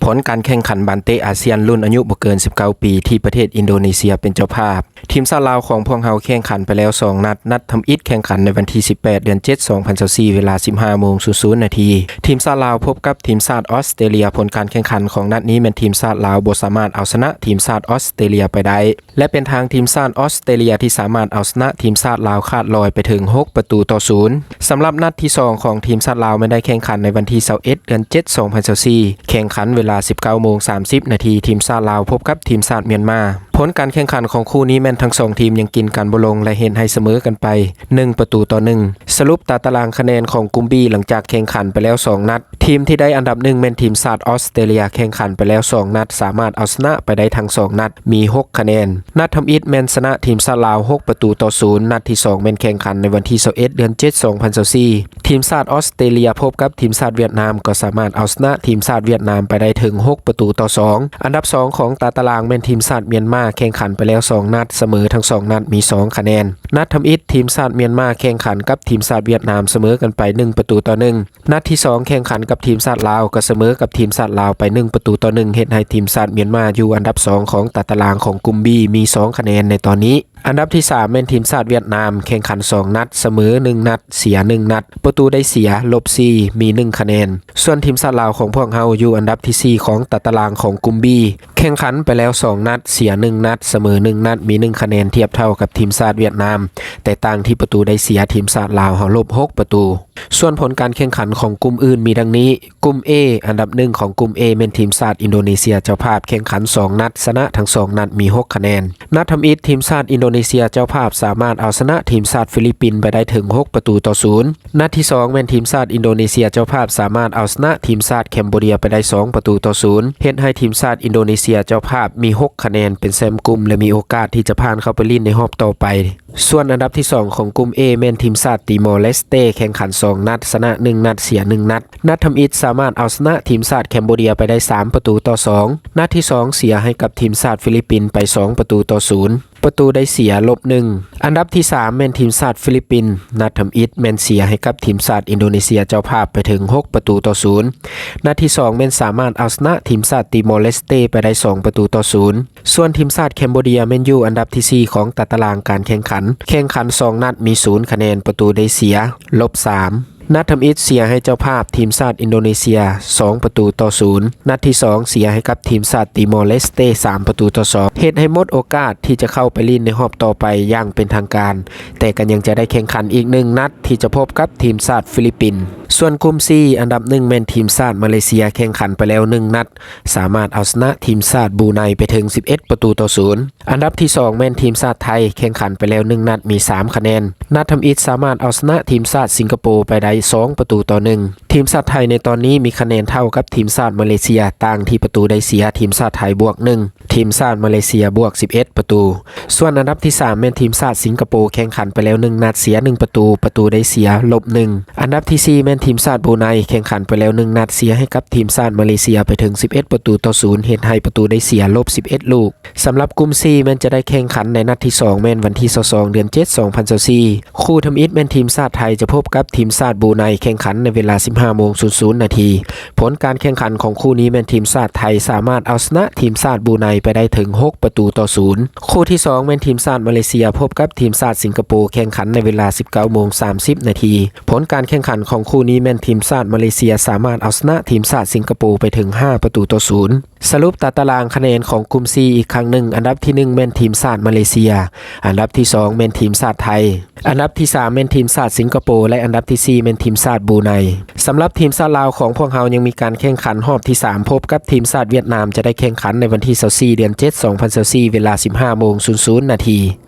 ຜົນການແຂ່ງຂັນບານເຕະອາຊຽນລຸ້ນອາຍຸບໍ່ເກີນສິບເກົ້າປີ ທີ່ປະເທດອິນໂດເນເຊຍເປັນເຈົ້າພາບ. ທີມຊາດລາວຂອງພວກເຮົາແຂ່ງຂັນໄປແລ້ວສອງນັດ, ນັດທຳອິດແຂ່ງຂັນໃນວັນທີສິບແປດ ເດືອນເຈັດ ສອງພັນຊາວສີ່ ເວລາສິບຫ້າໂມງສູນນາທີ. ທີມຊາດລາວພົບກັບທີມຊາດອອສເຕຣເລຍ. ຜົນການແຂ່ງຂັນຂອງນັດນີ້ແມ່ນທີມຊາດລາວບໍ່ສາມາດເອົາຊະນະທີມຊາດອອສເຕຣເລຍໄປໄດ້ ແລະ ເປັນທາງທີມຊາດອອສເຕຣເລຍທີ່ສາມາດເອົາຊະນະທີມຊາດລາວຂາດລອຍໄປເຖິງຫົກປະຕູຕໍ່ສູນ. ສຳລັບນັດທີສອງຂອງທີມຊາດລາວແມ່ນໄດ້ແຂ່ງຂັນໃນວັນທີຊາວເອັດ ເດືອນເຈັດ ສອງພັນຊາວສີ່ ແຂ່ງຂັນເວລາສິບເກົ້າໂມງສາມສິບນາທີ. ທີມຊາດລາວພົບກັບທີມຊາດມຽນມາ. ຜົນການແຂ່ງຂັນຂອງຄູ່ນີ້ແມ່ນທັງສອງທີມຍັງກິນກັນບໍ່ລົງ ແລະ ເຮັດໃຫ້ສະເໝີກັນໄປໜຶ່ງປະຕູຕໍ່ໜຶ່ງ. ສະຫຼຸບຕາຕະລາງຄະແນນຂອງກຸ່ມ B ຫຼັງຈາກແຂ່ງຂັນໄປແລ້ວສອງນັດ, ທີມທີ່ໄດ້ອັນດັບໜຶ່ງແມ່ນທີມຊາດອອສເຕຣເລຍ, ແຂ່ງຂັນໄປແລ້ວສອງນັດ, ສາມາດເອົາຊະນະໄປໄດ້ທັງສອງນັດ, ມີຫົກຄະແນນ. ນັດທຳອິດແມ່ນຊະນະທີມຊາດລາວຫົກປະຕູຕໍ່ສູນ. ນັດທີສອງແມ່ນແຂ່ງຂັນໃນວັນທີຊາວເອັດ ເດືອນເຈັດ ສອງພັນຊາວສີ່. ທີມຊາດອອສເຕຣເລຍພົບກັບທີມຊາດຫວຽດນາມ ກໍສາມາດເອົາຊະນະທີມຊາດຫວຽດນາມໄປໄດ້ເຖິງຫົກປະຕູຕໍ່ສອງ. ອັນດັບສອງຂອງຕາຕະລາງແມ່ນທີມຊາດມຽນມາ, ແຂ່ງຂັນໄປແລ້ວສອງນັດ, ສະເໝີທັງສອງນັດ, ມີສອງຄະແນນ. ນັດທຳອິດທີມຊາດມຽນມາແຂ່ງຂັນກັບທີມຊາດຫວຽດນາມ ສະເໝີກັນໄປໜຶ່ງປະຕູຕໍ່ໜຶ່ງ. ນັດທີສອງແຂ່ງຂັນກັບທີມຊາດລາວ ກໍສະເໝີກັບທີມຊາດລາວໄປໜຶ່ງປະຕູຕໍ່ໜຶ່ງ ເຮັດໃຫ້ທີມຊາດມຽນມາຢູ່ອັນດັບສອງຂອງຕາຕະລາງຂອງກຸ່ມ B ມີສອງຄະແນນໃນຕອນນີ້. ອັນດັບທີສາມແມ່ນທີມຊາດຫວຽດນາມ, ແຂ່ງຂັນສອງນັດ, ສະເໝີໜຶ່ງນັດ, ເສຍໜຶ່ງນັດ, ປະຕູໄດ້ເສຍ ລົບສີ່ ມີໜຶ່ງຄະແນນ. ສ່ວນທີມຊາດລາວຂອງພວກເຮົາຢູ່ອັນດັບທີສີ່ຂອງຕາຕະລາງຂອງກຸ່ມ B ແຂ່ງຂັນໄປແລ້ວສອງນັດ, ເສຍໜຶ່ງນັດ, ສະເໝີໜຶ່ງນັດ, ມີໜຶ່ງຄະແນນ ທຽບເທົ່າກັບທີມຊາດຫວຽດນາມ, ແຕ່ຕ່າງທີ່ປະຕູໄດ້ເສຍ, ທີມຊາດລາວເຮົາລົບຫົກປະຕູ. ສ່ວນຜົນການແຂ່ງຂັນຂອງກຸ່ມອື່ນມີດັ່ງນີ້: ກຸ່ມ A ອັນດັບໜຶ່ງຂອງກຸ່ມ A ແມ່ນທີມຊາດອິນໂດເນເຊຍເຈົ້າພາບ, ແຂ່ງຂັນສອງນັດ, ຊະນະທັງສອງນັດ, ມີຫົກຄະແນນ. ນັດທຳອິດ ທີມຊາດອິນໂດເນເຊຍເຈົ້າພາບສາມາດເອົາຊະນະທີມຊາດຟີລິບປິນໄປໄດ້ເຖິງຫົກປະຕູຕໍ່ສູນ. ນັດທີສອງແມ່ນທີມຊາດອິນໂດເນເຊຍເຈົ້າພາບສາມາດເອົາຊະນະທີມຊາດແຄມໂບເດຍໄປໄດ້ສອງປະຕູຕໍ່ສູນ, ເຮັດໃຫ້ທີມຊາດອິນໂດເນເຊຍເຈົ້າພາບມີຫົກຄະແນນ ເປັນແຊ້ມກຸ່ມ ແລະ ມີໂອກາດທີ່ຈະຜ່ານເຂົ້າໄປຫຼິ້ນໃນຮອບຕໍ່ໄປ. ສ່ວນອັນດັບທີສອງຂອງກຸ່ມ A ແມ່ນທີມຊາດຕີມໍເລສເຕ ແຂ່ງຂັນສອງນັດ, ຊະນະໜຶ່ງນັດ, ເສຍໜຶ່ງນັດ. ນັດທຳອິດສາມາດເອົາຊະນະທີມຊາດແຄມໂບເດຍໄປໄດ້ສາມປະຕູຕໍ່ສອງ. ນັດທີສອງເສຍໃຫ້ກັບທີມຊາດຟີລິບປິນໄປສອງປະຕູຕໍ່ສູນ. ປະຕູໄດ້ເສຍ ລົບໜຶ່ງ. ອັນດັບທີສາມແມ່ນທີມຊາດຟີລິບປິນ, ນັດທຳອິດແມ່ນເສຍໃຫ້ກັບທີມຊາດອິນໂດເນເຊຍເຈົ້າພາບໄປເຖິງຫົກປະຕູຕໍ່ສູນ. ນັດທີສອງແມ່ນສາມາດເອົາຊະນະທີມຊາດຕີມໍເລສເຕໄປໄດ້ສອງປະຕູຕໍ່ສູນ. ສ່ວນທີມຊາດແຄມໂບເດຍແມ່ນຢູ່ອັນດັບທີສີ່ຂອງຕາຕະລາງການແຂ່ງຂັນ, ແຂ່ງຂັນສອງນັດ ມີສູນຄະແນນ, ປະຕູໄດ້ເສຍ ລົບສາມ. ນັດທຳອິດເສຍໃຫ້ເຈົ້າພາບທີມຊາດອິນໂດເນເຊຍສອງປະຕູຕໍ່ສູນ. ນັດທີສອງເສຍໃຫ້ກັບທີມຊາດຕີມໍເລສເຕສາມປະຕູຕໍ່ສອງ, ເຮັດໃຫ້ໝົດໂອກາດທີ່ຈະເຂົ້າໄປຫຼິ້ນໃນຮອບຕໍ່ໄປຢ່າງເປັນທາງການ, ແຕ່ກໍຍັງຈະໄດ້ແຂ່ງຂັນອີກໜຶ່ງນັດທີ່ຈະພົບກັບທີມຊາດຟີລິບປິນ. ສ່ວນກຸ່ມ C ອັນດັບໜຶ່ງແມ່ນທີມຊາດມາເລເຊຍ, ແຂ່ງຂັນໄປແລ້ວໜຶ່ງນັດ, ສາມາດເອົາຊະນະທີມຊາດບຣູໄນໄປເຖິງສິບເອັດປະຕູຕໍ່ສູນ. ອັນດັບທີສອງແມ່ນທີມຊາດໄທ, ແຂ່ງຂັນໄປແລ້ວໜຶ່ງນັດ, ມີສາມຄະແນນ. ນັດທຳອິດສາມາດເອົາຊະນະທີມຊາດສິງກະໂປໄປໄດ້ສອງປະຕູຕໍ່ໜຶ່ງ. ທີມຊາດໄທໃນຕອນນີ້ມີຄະແນນເທົ່າກັບທີມຊາດມາເລເຊຍ, ຕ່າງທີ່ປະຕູໄດ້ເສຍ, ທີມຊາດໄທບວກໜຶ່ງ, ທີມຊາດມາເລເຊຍບວກສິບເອັດປະຕູ. ສ່ວນອັນດັບທີສາມແມ່ນທີມຊາດສິງກະໂປ, ແຂ່ງຂັນໄປແລ້ວໜຶ່ງນັດ, ເສຍໜຶ່ງປະຕູ, ປະຕູໄດ້ເສຍ ລົບໜຶ່ງ. ອັນດັບທີສີ່ແມ່ນທີມຊາດບຣູໄນ, ແຂ່ງຂັນໄປແລ້ວໜຶ່ງນັດ, ເສຍໃຫ້ກັບທີມຊາດມາເລເຊຍໄປເຖິງສິບເອັດປະຕູຕໍ່ສູນ, ເຮັດໃຫ້ປະຕູໄດ້ເສຍ ລົບສິບເອັດລູກ. ສຳລັບກຸ່ມ C ແມ່ນຈະໄດ້ແຂ່ງຂັນໃນນັດທີສອງ ແມ່ນວັນທີຊາວສອງ ເດືອນເຈັດ ສອງພັນຊາວສີ່. ຄູ່ທຳອິດແມ່ນທີມຊາດໄທຈະພົບກັບທີມຊາດບຣູໄນ, ແຂ່ງຂັນໃນເວລາສິບຫ້າໂມງສູນນາທີ. ຜົນການແຂ່ງຂັນຂອງຄູ່ນີ້ແມ່ນທີມຊາດໄທສາມາດເອົາຊະນະທີມຊາດບຣູໄນໄປໄດ້ເຖິງຫົກປະຕູຕໍ່ສູນ. ຄູ່ທີສອງແມ່ນທີມຊາດມາເລເຊຍພົບກັບທີມຊາດສິງກະໂປ, ແຂ່ງຂັນໃນເວລາສິບເກົ້າໂມງສາມສິບນາທີ. ຜົນການແຂ່ງຂັນຂອງຄູ່ນີ້ແມ່ນທີມຊາດມາເລເຊຍສາມາດເອົາຊະນະທີມຊາດສິງກະໂປໄປເຖິງຫ້າປະຕູຕໍ່ສູນ. ສະຫຼຸບຕາຕະລາງຄະແນນຂອງກຸ່ມ C ອີກຄັ້ງໜຶ່ງ, ອັນດັບທີໜຶ່ງແມ່ນທີມຊາດມາເລເຊຍ, ອັນດັບທີສອງແມ່ນທີມຊາດໄທ, ອັນດັບທີສາມແມ່ນທີມຊາດສິງກະໂປ ແລະ ອັນດັບທີສີ່ແມ່ນທີມຊາດບຣູໄນ. ສຳລັບທີມຊາດລາວຂອງພວກເຮົາຍັງມີການແຂ່ງຂັນຮອບທີສາມ ພົບກັບທີມຊາດຫວຽດນາມ, ຈະໄດ້ແຂ່ງຂັນໃນວັນທີຊາວສີ່ ເດືອນເຈັດ ສອງພັນຊາວສີ່ ເວລາສິບຫ້າໂມງສູນນາທີ.